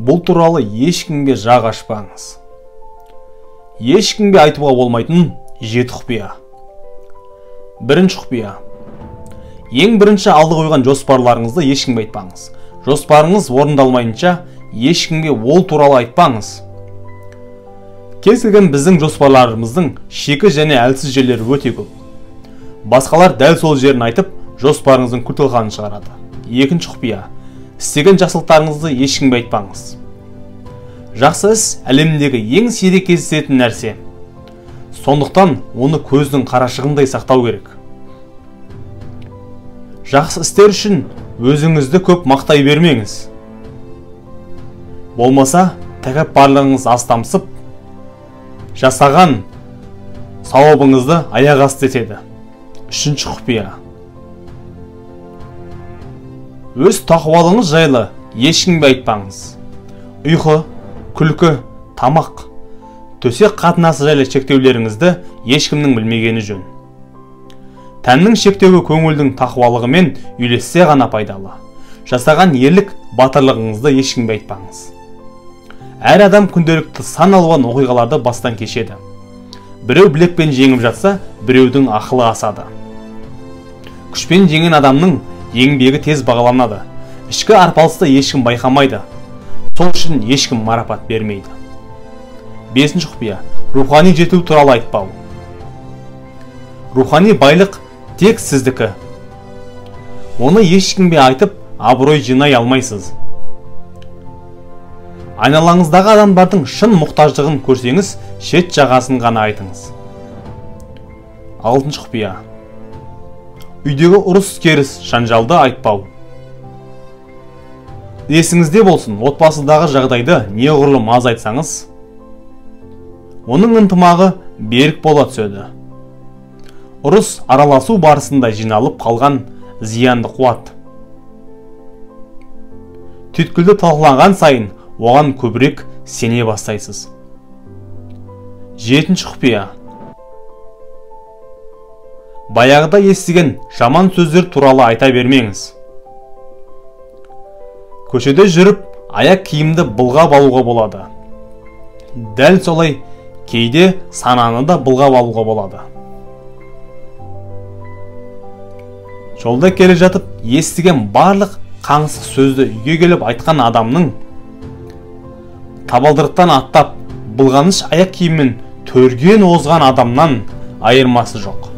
Бұл туралы ешкімге жақ ашпаңыз. Ешкімге айтуға болмайтын 7 құпия. Бірінші құпия. Ең бірінші алды қойған жоспарларыңызды ешкімге айтпаңыз. Жоспарыңыз орындалмайынша ешкімге ол туралы айтпаңыз. Кез келген біздің жоспарларымыздың шекі және әлсіз жерлері өте көп. Басқалар дәл сол жерін айтып, жоспарыңыздың күл-талқанын шығарады. Екінші құпия. Істеген жақсылықтарыңызды ешкімге айтпаңыз. Жақсы іс әлемдегі ең сирек кездесетін нәрсе. Сондықтан оны көздің қарашығындай сақтау керек. Жақсы істер үшін өзіңізді көп мақтай бермеңіз. Болмаса, тәкаппарлығыңыз астамсып, жасаған сауабыңызды аяқ асты етеді. Үшінші құпия. Өз тақуалығыңыз жайлы ешкімге айтпаңыз. Ұйқы, күлкі, тамақ, төсек қатынасы жайлы шектеулеріңізді ешкімнің білмегені жөн. Тәннің шектеуі көңілдің тақуалығымен үйлессе ғана пайдалы. Жасаған ерлік батырлығыңызды ешкімге айтпаңыз. Әр адам күнделікті сан алуан оқиғаларды бастан кешеді. Біреу білекпен жеңіп жатса, біреудің ақылы асады. Күшпен жеңген адамның еңбегі тез бағаланады. Ішкі арпалысты ешкім байқамайды. Сол үшін ешкім марапат бермейді. Бесінші құпия. Рухани жету туралы айтпау. Рухани байлық тек сіздікі. Оны ешкімге айтып, абырой жинай алмайсыз. Айналаңыздағы адамдардың шын мұқтаждығын көрсеңіз, шет жағасын ғана айтыңыз. Алтыншы құпия. Үйдегі ұрыс-керіс жанжалды айтпау. Есіңізде болсын, отбасыдағы жағдайды неғұрлым аз айтсаңыз, оның ынтымағы берік бола түседі. Ұрыс араласу барысында жиналып қалған зиянды қуат. Түйткілді талқылаған сайын оған көбірек сене бастайсыз. Жетінші құпия. Баяғыда естіген жаман сөздер туралы айта бермеңіз. Көшеде жүріп, аяқ киімді былғап алуға болады. Дәл солай кейде сананы да былғап алуға болады. Жолда келе жатып, естіген барлық қаңсық сөзді үйге келіп айтқан адамның табалдырықтан аттап, былғаныш аяқ киіммен төрген озған адамнан айырмасы жоқ.